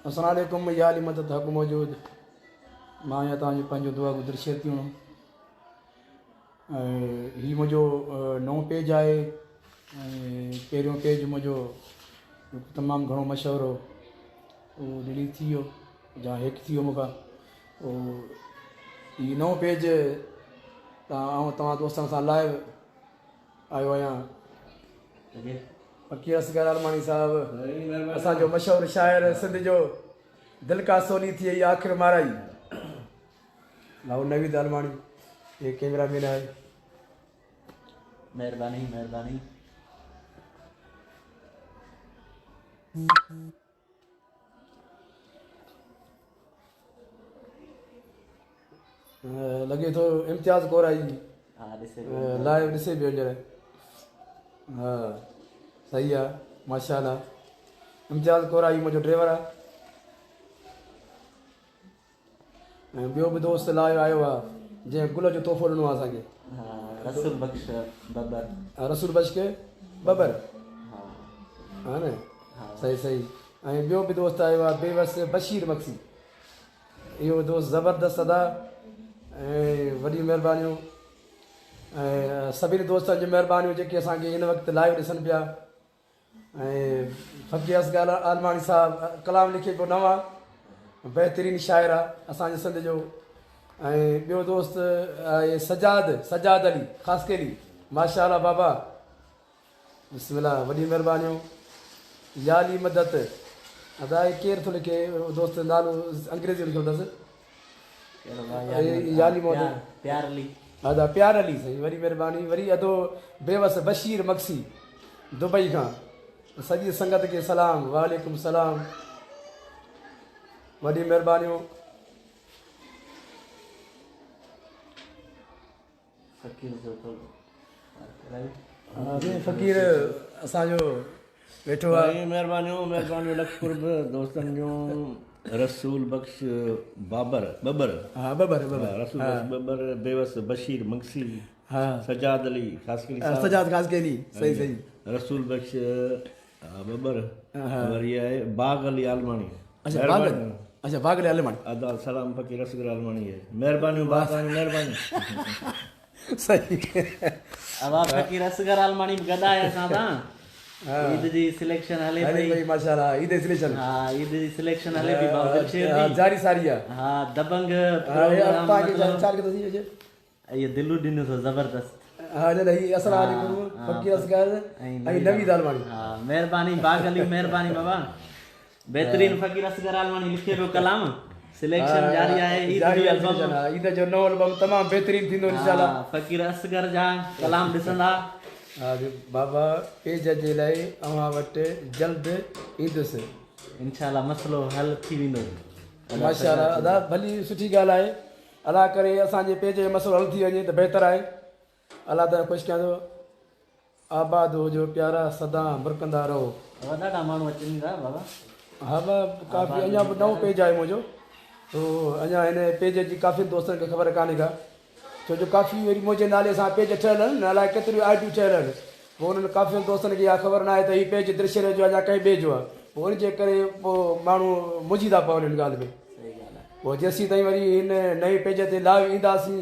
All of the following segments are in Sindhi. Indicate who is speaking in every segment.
Speaker 1: السلام عليڪم يا علي مدد حق موجود مان آهيان توهان جو پنهنجو دعا گو درشير تيوڻو ۽ هي منهنجو نئون پيج آهي ۽ پهريون پيج منهنجو تمام گهڻو مشهور هو اهو ڊليٽ ٿي ويو جا هيڪ ٿي ويو مون کان اهو هي نئون پيج تان آئون توهان دوستن سان لائيو آيو آهيان فقير اصغر عالماڻي صاحب اسان جو مشهور شاعر سنڌ جو دل ڪا سولي ٿي وئي آخر مارائي ڀائو نويد عالماڻي هي ڪيمرا مين آهي.
Speaker 2: مهرباني مهرباني.
Speaker 1: لڳي ٿو امتياز ڪورائي لائيو ڏسي پيو هينئر ها صحيح آ ماشاءالله امتياز ڪورائي منهنجو ڊرائيور آ ۽ ٻيو به دوست لائيو آيو آ جنهن گل جو تحفو ڏنو آ اسان کي
Speaker 2: رسول بخش ببر
Speaker 1: رسول بخش کي ببر ها نه صحيح صحيح ۽ ٻيو به دوست آيو آ بيوس بشير مگسي اهو دوست زبردست ادا ۽ وڏيون مهربانيون ۽ سڀني دوستن جون مهربانيون جيڪي اسان کي هن وقت لائيو ڏسن پيا ۽ فقير اصغر عالماڻي صاحب ڪلام لکي پيو نوان بهترين شاعر آ اسان جي سنڌ جو ۽ ٻيو دوست آهي سجاد سجاد علي خاصخيلي ماشاءالله بابا بسم الله وڏي مهربانيون يا علي مدد ادا هي ڪير ٿو لکي دوست نالو انگريزي لکيو اٿس يا علي مدد
Speaker 2: پيار علي
Speaker 1: ادا پيار علي سائين وڏي مهرباني وري ادو بيوس بشير مگسي دبئي کان سڄي سنگت کي سلام وعليڪم سلام وڏي مهربانيون
Speaker 2: فقير جو ٿو
Speaker 1: فقير اسان جو ويٺو آ.
Speaker 3: سائين مهربانيون مهربانيون لک قرب دوستن جون رسول بخش بابر ٻٻر
Speaker 1: ها ٻٻر ٻٻر
Speaker 3: رسول بخش ٻٻر بيوس بشير مگسي
Speaker 1: ها
Speaker 3: سجاد علي خاصخيلي صاحب
Speaker 1: سجاد خاصخيلي صحيح صحيح
Speaker 3: رسول بخش ٻٻر وري آهي باغ علي عالماڻي
Speaker 1: اچا باغ اچا باغ علي عالماڻي
Speaker 3: ادا سلام فقير اصغر عالماڻي کي مهربانيون باغ علي مهربانيون
Speaker 1: صحيح
Speaker 2: ادا فقير اصغر عالماڻي به گڏ آهي اسان سان عيد جي سليڪشن هلي پئي
Speaker 1: هلي پئي ماشاءالله عيد جي سليڪشن
Speaker 2: ها عيد جي سليڪشن هلي پئي ڀائو دلشير
Speaker 1: جي جاري ساري آ
Speaker 2: ها دبنگ
Speaker 1: پروگرام مطلب چار ڪٿي ٿي اچي
Speaker 2: اهي دلو ڏنو اٿو زبردست.
Speaker 1: ها نه نه هي السلام عليڪم فقير اصغر ۽ نويد عالماڻي.
Speaker 2: ها مهرباني باغ علي مهرباني بابا بهترين فقير اصغر عالماڻي لکي پيو ڪلام سليڪشن جاري آهي عيد جو البم
Speaker 1: عيد جو نئون البم تمام بهترين ٿيندو انشاء الله
Speaker 2: فقير اصغر جا ڪلام ڏسندا.
Speaker 1: ها بابا پيج جي لاء اوهان وٽ جلد ايندس.
Speaker 2: انشاء الله مسئلو حل ٿي ويندو.
Speaker 1: ماشاء الله ادا ڀلي سٺي ڳالهه آهي الله ڪري اسان جي پيج جو مسئلو حل ٿي وڃي ته بهتر آهي الله تعالي خوش ڪيان ٿو آباد هجو پيارا سدا مرڪندا رهو.
Speaker 2: بابا ڏاڍا ماڻهو اچن ٿا بابا.
Speaker 1: ها بابا ڪافي اڃا به نئون پيج آهي منهنجو تو اڃا هن پيج جي ڪافي دوستن کي خبر ڪانهي ڪا ڇو جو ڪافي وري منهنجي نالي سان پيج ٺهيل آهن نه الائي ڪيتريون آء ڊيون ٺهيل آهن پوء انهن ڪافي دوستن کي اها خبر ناهي ته هي پيج درشير جو آهي يا ڪنهن ٻئي جو آهي پوء ان جي ڪري پوء ماڻهو منجهي ٿا پون ان ڳالهه ۾ پوء جيسين تائين وري هن نئين پيج تي لائيو اينداسين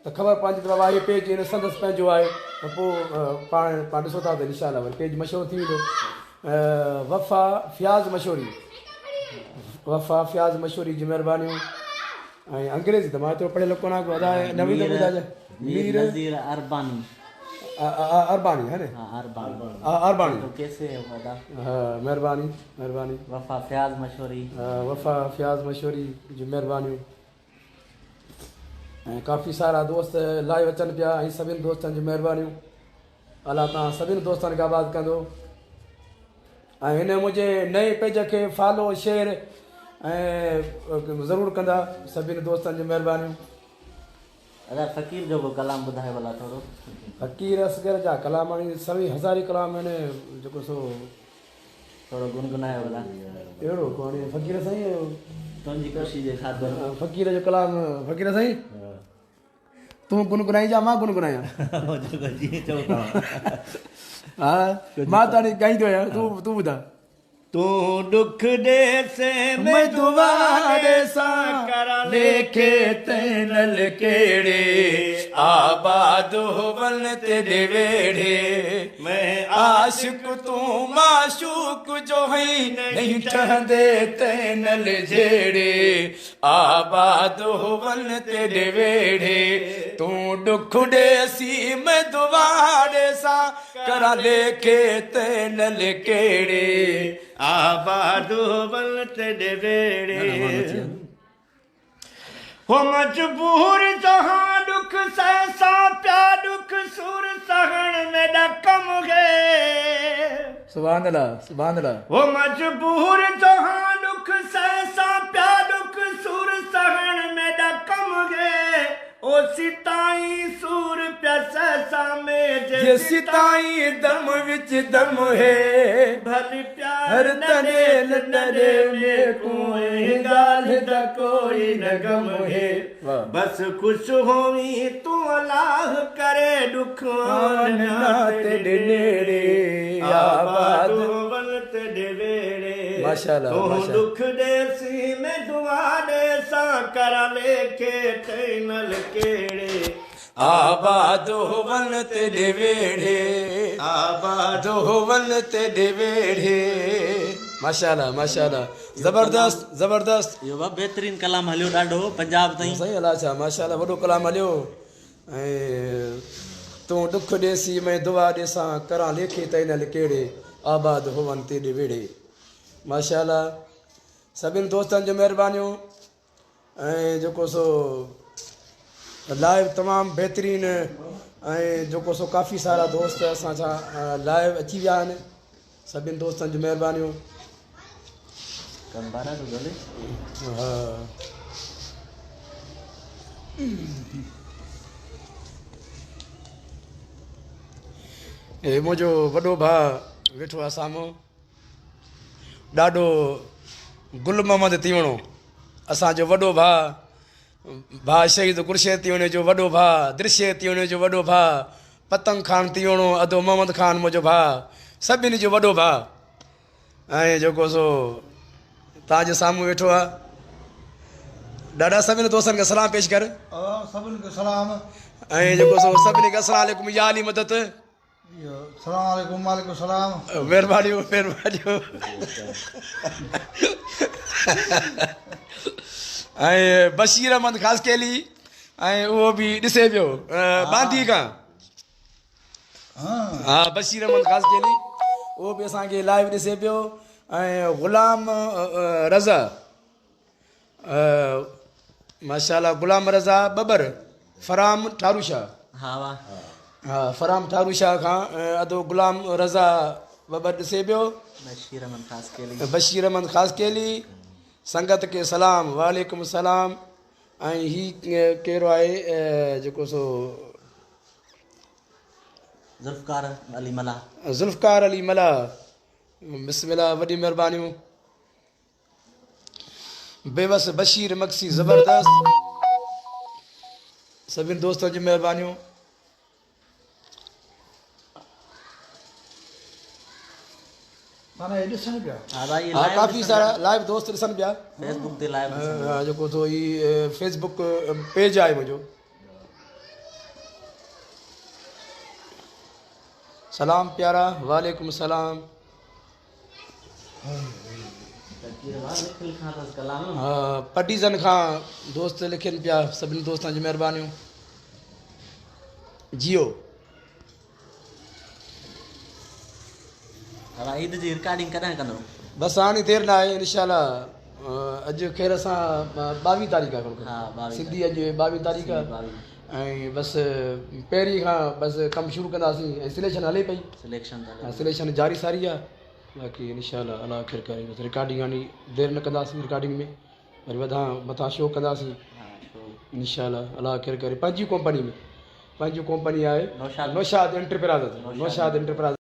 Speaker 1: ته خبر پوندي ته بابا هي پيج هن سندس پنهنجو آهي ته پوء پاڻ پاڻ ڏسو ٿا ته انشاء الله وري پيج مشهور ٿي ويندو وفا فياض مشوري وفا فياض مشوري جون مهربانيون ۽ انگريزي ته مان ايترو پڙهيل ڪونه آهيان ادا نوين ته ٻڌائجي
Speaker 2: مير نذير ارباني
Speaker 1: ارباني ها نه
Speaker 2: ها ارباني
Speaker 1: ارباني
Speaker 2: تو ڪيسي هو ادا
Speaker 1: ها مهرباني مهرباني
Speaker 2: وفا فياض مشوري
Speaker 1: وفا فياض مشوري جون مهربانيون ۽ ڪافي سارا دوست لائيو اچن پيا ۽ سڀني دوستن جون مهربانيون الله تان سڀني دوستن کي آباد ڪندو ۽ هن منهنجي نئين پيج کي فالو شيئر ۽ ضرور ڪندا سڀني دوستن جون مهربانيون
Speaker 2: ادا فقير جو به ڪلام ٻڌايو ڀلا ٿورو.
Speaker 1: فقير اصغر جا ڪلام آهن سوين هزارين ڪلام آهن جيڪو سو
Speaker 2: ٿورو گنگنايو ڀلا.
Speaker 1: اهڙو ڪونهي فقير سائين.
Speaker 2: تنهنجي خوشي جي خاطر.
Speaker 1: فقير جو ڪلام فقير سائين تون گنگنائين جا مان گنگنايان.
Speaker 3: جيئن چئو توهان.
Speaker 1: ها مان ته هاڻي ڳائيندو آهيان تون ٻڌاء.
Speaker 3: तूं ॾुख ॾेसे
Speaker 1: मैं दुआ ॾेसां
Speaker 3: करा
Speaker 1: लेखे तैनल केड़े आबाद होवन तेरे वेड़े।
Speaker 3: मैं
Speaker 1: आशिक तूं माशूक जो है नहीं ठहंदे तैनल जेड़े आबाद होवन तेरे वेड़े। तूं दुख ॾेसी मैं दुआ ॾेसां करा लेखे तैनल केड़े
Speaker 3: आबाद होवन तेरे वेड़े। हो मजबूर जहां दुख सहसा प्या दुख सुर सहण मेरा कम है।
Speaker 1: सुभान अल्लाह सुभान अल्लाह।
Speaker 3: हो मजबूर जहां दुख सहसा प्या दुख सुर सहण मेरा कम है। ओ सिताई सूर प्या सहसा में
Speaker 1: जे सिताई दम विच दम है
Speaker 3: भल प्यार
Speaker 1: हर तने नरे में कोई
Speaker 3: गाल दा कोई न गम है।
Speaker 1: वाह।
Speaker 3: बस खुश होवी तू अल्लाह करे दुख
Speaker 1: आन ना तेरे नेड़े
Speaker 3: आबाद
Speaker 1: आबाद
Speaker 3: होवन तेरे वेड़े।
Speaker 1: माशाअल्लाह,
Speaker 3: तू
Speaker 1: माशाअल्लाह।
Speaker 3: दुख देसी मैं दुआ देसा करा लेखे तैनल केड़े
Speaker 1: आबाद होवन तेरे वेड़े
Speaker 3: आबाद
Speaker 1: होवन तेरे वेड़े। माशाअल्लाह माशाअल्लाह ज़बरदस्त ज़बरदस्त।
Speaker 2: इहो बि बहितरीन कलाम हलियो ॾाढो पंजाब ताईं।
Speaker 1: सही अलाह छा माशाअल्लाह वॾो कलाम हलियो। ऐं तूं ॾुख ॾेसी मैं दुआ ॾेसां करां लेखे तैनल केड़े आबाद होवन तेॾे वेड़े। माशाअल्लाह सभिनी दोस्तनि जो महिरबानियूं ऐं जेको सो लाइव तमामु बहितरीन ऐं जेको सो काफ़ी सारा दोस्त असां सां लाइव अची विया आहिनि। सभिनी दोस्तनि जो महिरबानियूं।
Speaker 2: कंबारा थो ॻाल्हाए।
Speaker 1: हा हे मुंहिंजो वॾो भाउ वेठो आहे साम्हूं ॾाढो गुल मोहम्मद तीवणो असांजो वॾो भाउ भाउ शहीद कुर्शे तीवणे जो वॾो भाउ दृश्य तीवणे जो वॾो भाउ पतंग खान तीवणो अदो मोहम्मद खान मुंहिंजो भाउ सभिनी जो वॾो भाउ ऐं जेको सो तव्हांजे साम्हूं वेठो आहे। ॾाढा सभिनी दोस्तनि खे सलाम पेश कर
Speaker 4: सभिनि खे सलाम।
Speaker 1: ऐं जेको सो सभिनी खे अस्सलाम वालेकुम या अली मदद।
Speaker 4: इहो सलाम वालेकुम वालेकुम सलाम।
Speaker 1: महिरबानियूं महिरबानियूं। ऐं बशीर अहमद ख़ासकेली ऐं उहो बि ॾिसे पियो बांदी खां। हा बशीर अहमद ख़ासकेली उहो बि असांखे लाइव ॾिसे पियो। ऐं ग़ुलाम रज़ा माशाअल्लाह ग़ुलाम रज़ा बबर फराम ठारू शाह।
Speaker 2: हा वाह
Speaker 1: हा फराम ठारू शाह खां अदो ग़ुलाम रज़ा बबर ॾिसे पियो।
Speaker 2: बशीर अहमद ख़ासकेली
Speaker 1: बशीर अहमद ख़ासकेली संगत खे सलाम वालेकुम सलाम। ऐं ही केरु आहे जेको सो
Speaker 2: ज़ुल्फ़कार अली मलाह।
Speaker 1: ज़ुल्फ़कार अली मलाह बिस्मिल्लाह वॾी महिरबानियूं। बेबस बशीर मक्सी ज़बरदस्त सभिनी दोस्तनि जी महिरबानियूं।
Speaker 4: माना हे ॾिसनि पिया।
Speaker 2: हा भाई
Speaker 1: हा काफ़ी सारा लाइव दोस्त ॾिसनि पिया
Speaker 2: फेसबुक ते लाइव
Speaker 1: हा जेको थो ही फेसबुक पेज आहे मुंहिंजो। सलाम प्यारा वालेकुम सलाम। हा पडीज़न खां दोस्त लिखनि पिया सभिनी दोस्तनि जी महिरबानियूं। जियो
Speaker 2: ईद जी रिकॉर्डिंग कॾहिं कंदो?
Speaker 1: बसि हाणे देरि न आहे इनशाला। अॼु ख़ैर सां 22 तारीख़ आहे सिंधी अॼु 22 तारीख़ आहे ऐं बसि पहिरीं खां बसि कमु शुरू कंदासीं ऐं सिलेक्शन हले पई। सिलेक्शन जारी सारी आहे बाक़ी इनशाला अलाह ख़ैर करे। बसि रिकॉर्डिंग हाणे देरि न कंदासीं रिकॉर्डिंग में वरी वधां मथां शो कंदासीं इनशाला अलाह ख़ैर करे। पंहिंजी कंपनी में पंहिंजी कंपनी आहे नौशाद एंटरप्राइज़। नौशाद एंटरप्राइज़।